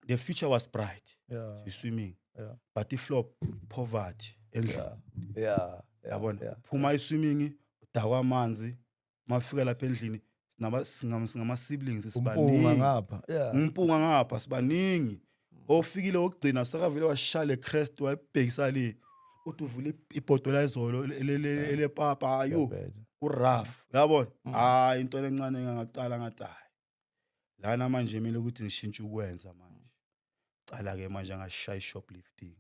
The future was bright. Swimming, but i-flop, poverty endlini. Yabona, phuma i-swimming, udakwa amanzi, mafika lapha endlini singama-siblings. Umpunga. Sibaningi. Ngapha, yeah. Umpunga ngapha, sibaningi. Ofikile wokugcina sakavele washaya le crest, wayibhekisa le, uthi uvule ibhodo la izolo elepapa ayo. Kuyabheda. Ku-rough, uyabona. Hayi, into lencane engangacala ngathi, hayi, lana manje kumele ukuthi ngishintshe ukwenza manje. Cala-ke manje ngashaya i-shoplifting,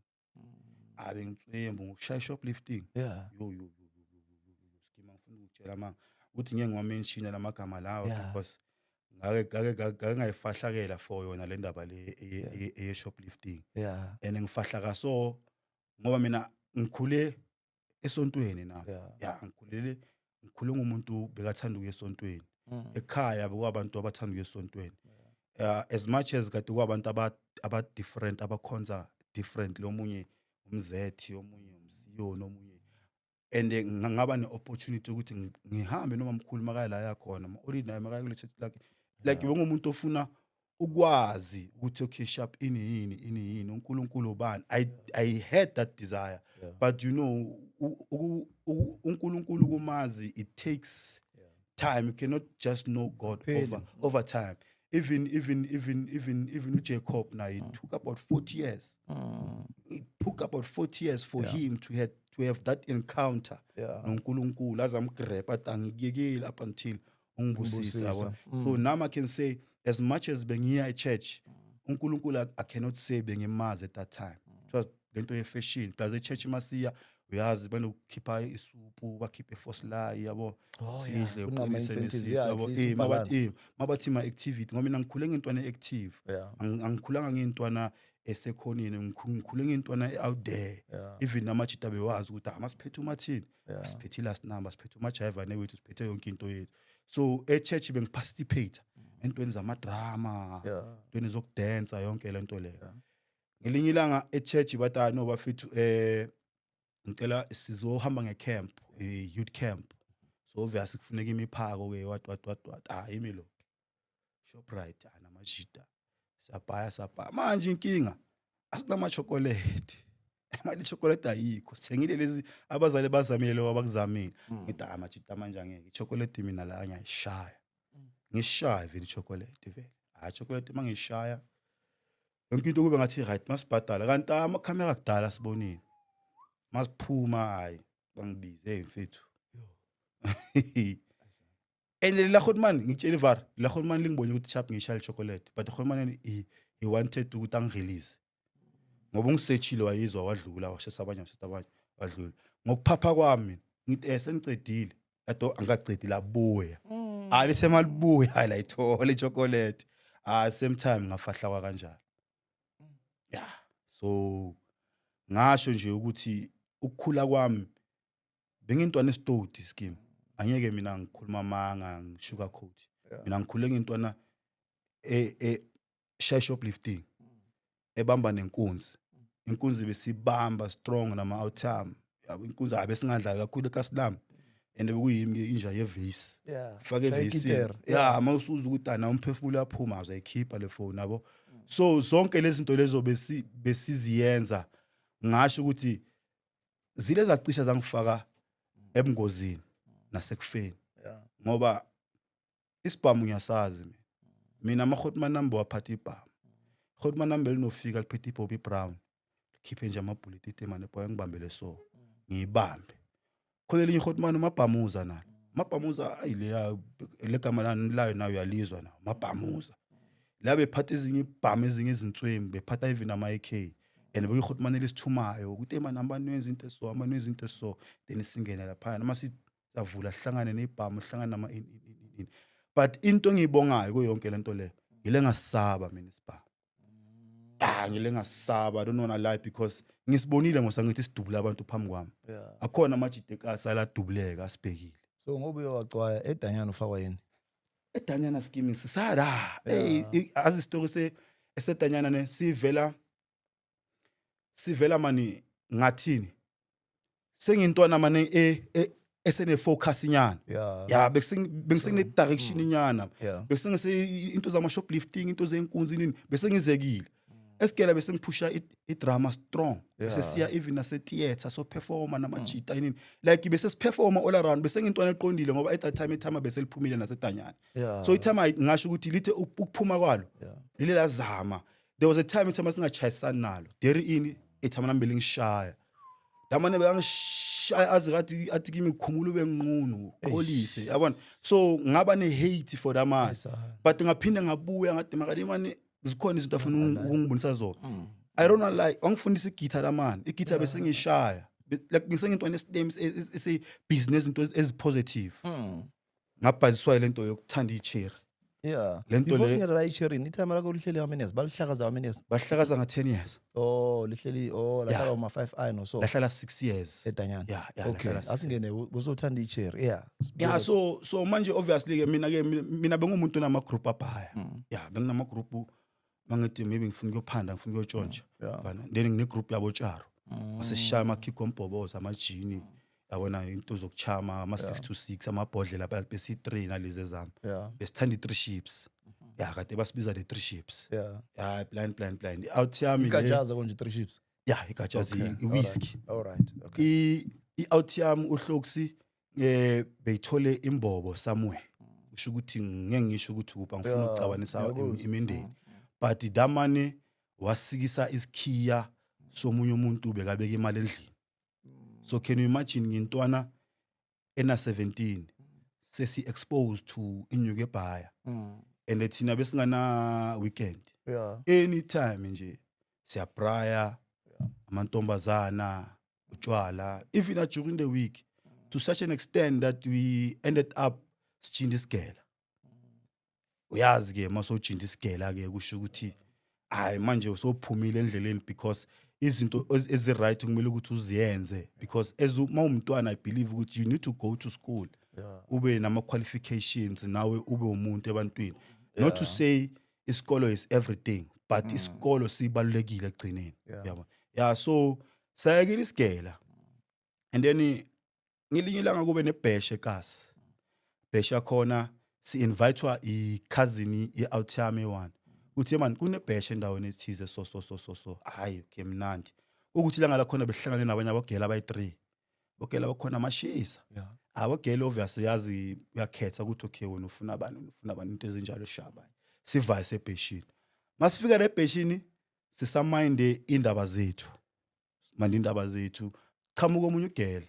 abe ngicwembu ngokushaya i-shoplifting. Yo yo yo yo yo yo yo yo, skima, ngifuna ukutshela manga ukuthi ngeke ngiwa-mentione lamagama lawa because ngake ngayifahlakela for yona le ndaba le eye-shoplifting and ngifahlaka so ngoba mina ngikhule esontweni nami. Ya, ngikhule ngumuntu bekathanda ukuya esontweni. Ekhaya bekwabantu abathanda ukuya esontweni, as much as kade kwabantu aba different, abakhonza different, lomunye umzethi, omunye umsiyoni, omunye, and ngaba ne-opportunity ukuthi ngihambe noma mkhulu makaya la yakhona, already naye makaya kule church, like bengumuntu ofuna ukwazi ukuthi okay, sharp, ini yini, ini yini, uNkulunkulu ubani. I had that desire, but you know, uNkulunkulu kumazi, it takes time. You cannot just know God Pheli. over time. Even uJacob now, it took about 40 years. It took about 40 years for him to have that encounter noNkulunkulu, azamgrab athi, "Angikuyekeli up until ungibusise." Ungibusise. Yabo, so now I can say, as much as bengiya e-church, uNkulunkulu, I cannot say bengimazi at that time. It was lento ye-fashion plus e-church masiya, uyazi, banokukhipha isuphu, bakhiphe i-foslai, yabo. Oh, yeah. Sidle. Kunama-incentives, uqinise yeah, yabo. at least Mabathi ubalance. Mabathi ma-activity, ngoba mina ngikhule ngintwana e-active. Angikhulanga ngintwana esekhoneni, ngikhule ngintwana out there. Even namajita bewazi ukuthi ah, masiphethe umathini, siphethe i-last number, siphethe umajayivane wethu, siphethe yonke into yethu. So e-church bengiparticipate entweni zamadrama, entweni zokudansa, yonke lento leyo. Ngelinye ilanga e-church bathi, "Ah, no bafethu, ngicela sizohamba nge-camp, i-youth camp." So obviously kufuneka imiphako ke, what what what what. Ah, yimi lo, Shoprite, ah, namajita, siyabhaya, sabhaya. Manje inkinga, asinama-chocolate, imali i-chocolate ayikho. Sithengile lezi abazali bazamile, lokho abakuzamile. Ngithi, "Ah, majita, manje angeke i-chocolate mina la ngiyayishaya." Ngishaya vele i-chocolate vele. Hayi, chocolate mangishaya, yonke into kube ngathi right, masibhadala, kanti amakhamera kudala sibonile. Masiphuma, hayi, bangibize, mfethu. And la man, ngitshela ivar la man, lingibone ukuthi sharp, ngishaya chocolate, but man, he wanted ukuthi angirelease ngoba ungisechile, wayizwa, wadlula, washesa abanye, washesa abanye, wadlula. Ngokuphapha kwami ngithi, sengicedile ado, angikacedi, labuya. Hayi, lithe malibuya, hayi, layithola i-chocolate. Ah, same time ngafahlakwa kanjalo. Yeah, so ngasho nje ukuthi ukukhula kwami bengintwana esitoti scheme. Angeke mina ngikhuluma amanga, ngi-sugar coat. Mina ngikhule ngintwana e shy shoplifting, ebamba nenkunzi. Inkunzi besibamba strong nama outcome, yabo. Inkunzi abe singadlali kakhulu ekasilam, and bekuyimi ke inja yevisi. Fake Shaya evesini. igitara. Ya, mawusuza ukuthi ana umphefumulo uyaphuma, uzayikhipha le phone, yabo. So zonke lezi zinto lezo besiziyenza, ngasho ukuthi zile zacisha zangifaka ebungozini nasekufeni ngoba isibhamu ngiyasazi mina. Mina ama-hotman number waphatha ibhamu, hotman number linofika liphethe iBobby Brown, likhiphe nje amabhuleti itemane boy, ngibambele so ngiyibambe. Khona elinye ihotman, umabhamuza nalo, mabhamuza ayileya legama layo nayo uyalizwa nawo mabhamuza la, bephatha ezinye ibhamu, ezinye izinswembu, bephatha even ama-AK, and bekuyihotman elisithumayo ukuthi ema namba nwenza into eso, ama nwenza into eso, then singene laphaya noma siyavula, sihlangane nebhamu, sihlangane nama in, in, in, in. But into engiyibongayo kuyo yonke lento leyo, ngile ngasaba mina isibhamu. Ah, ngile ngasaba, I don't wanna lie, because ngisibonile ngosa ngithi sidubula abantu phambi kwami. Akhona amajita ekasi aladubuleka asibhekile. So ngoba uyowacwaya edanyana, ufakwa yini? Edanyana scheme sisada. Hey, azi isitori se esedanyana ne sivela mani, ngathini, sengintwana mane esene focus nyana. Ya, bengisene direction nyana. Bese ngise into zama shoplifting, into zenkunzi nini, bese ngizekile. Esigela bese ngiphusha i-drama strong, bese siya even nase theater, so performa namajita yini, like bese siperforma all around, bese ngintwana eqondile, ngoba at that time itimer bese liphumile nasedanyana. So itimer, ngisho ukuthi lithe ukuphuma kwalo, lile lazama. There was a time itimer singachayisani nalo deri ini, itimer nami belingishaya lamane, bekangishaya aze kathi athi kimi, "Khumula ube nqunu, qolise," yabona. So ngaba ne-hate for that man. But ngaphinde ngabuya ngathi makade mani, zikhona izinto afuna ukungibonisa zona. I don't know, like wangifundisa igitha lamani, igitha bese ngishaya. Like ngisengintwana esilem ese-business, into ezi-positive. Ngabhaziswa lento yokuthanda icherry. Lento Before singena la icherini, itimer lakho lihleli how many years? Balihlakaza how many years? Bahlakaza nga-10 years. Oh, lihleli, oh, lahlala uma 5 i no so. Lahlala 6 years. Edanyana. Yeah. Okay. Lahlala 6. Asingene uzothanda icherry, yeah. Yeah, so manje obviously ke mina ke mina bengumuntu onama group abhaya. Yeah, benginama group, mangithi maybe ngifuna ukuyophanda, ngifuna ukuyotshontsha. Yabona, then ngine group yabo tsharo, asishaya amakhikho ombhobozo, amajini, yabona, into zokuchama, ama 6 to 6, amabhodlela besi 3 nalezi ezami. Besithanda i-three ships, ya, kade basibiza the three ships. Yeah, blind blind blind out yami le. Igajaza konje, three ships? Yeah, igajazi, i-whisky. All right, okay. I-out yami uhloksi beyithole imbobo somewhere, kusho ukuthi ngeke ngisho ukuthi kuphi, angifuni ukucabanisa ngiyakuzwa. imindeni, but damane wasikisa isikhiya somunye umuntu bekabeka imali endlini. So can you imagine, ngintwana ena 17 sesi exposed to inyuke ebhaya, and thina besingana weekend. Anytime nje siyabraya, amantombazana, utshwala, even during the week, to such an extent that we ended up sichinda isigela. Uyazi ke masowujinda isigela ke, kusho ukuthi hayi, manje usophumile endleleni, because izinto ezi-right kumele ukuthi uziyenze, because as uma umntwana, I believe ukuthi you need to go to school, ube nama-qualifications, nawe ube umuntu ebantwini. Not to say isikolo is everything, but isikolo sibalulekile ekugcineni. Yabo, yeah, so sayekile isigela, and then ngelinye ilanga kube nebheshe ekasi, bhesha khona si-invitwa i-cousin ye-out yami eyi-one, uthi, "Man, kunebheshe endaweni ethize." So so so so so hayi, okay, mnandi ukuthi ilanga lakhona behlangane nabanye abogela abayi-three, bogela bakhona amashisa. Abogela obvious, yazi, uyakhetha ukuthi okay, wena ufuna bani, wena ufuna bani, into ezinjalo. Shaba sivaye sebheshini. Masifika lebheshini, sisaminde indaba zethu, manje indaba zethu, chamuka omunye ugele,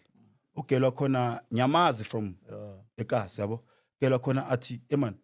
ugele wakhona nyamazi from ekasi, yabo, gele wakhona athi, "Eman,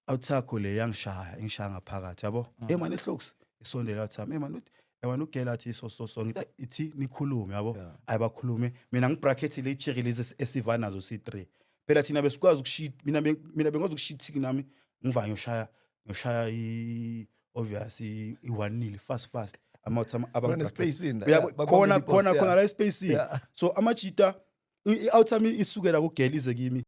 awuthakho le yangishaya, ingishaya ngaphakathi," yabo. "Eman, ehloks isondela," athi, "Eman," uthi, "Eman," ugele athi, "So so so." Ngithi, "Ayi, ithi nikhulume," yabo. Ayibakhulume, mina ngibracket le cherry lezi esiva nazo si3 phela. Thina besikwazi ukushiya, mina bengikwazi ukushiya ithiki nami, ngiva ngiyoshaya i obvious i-1 nil fast fast, ama Khona space in la, Uyabo, yeah, bakubambela khona ipost, khona yeah. khona la space. So amajita, i-out yami isukela kugela ize kimi.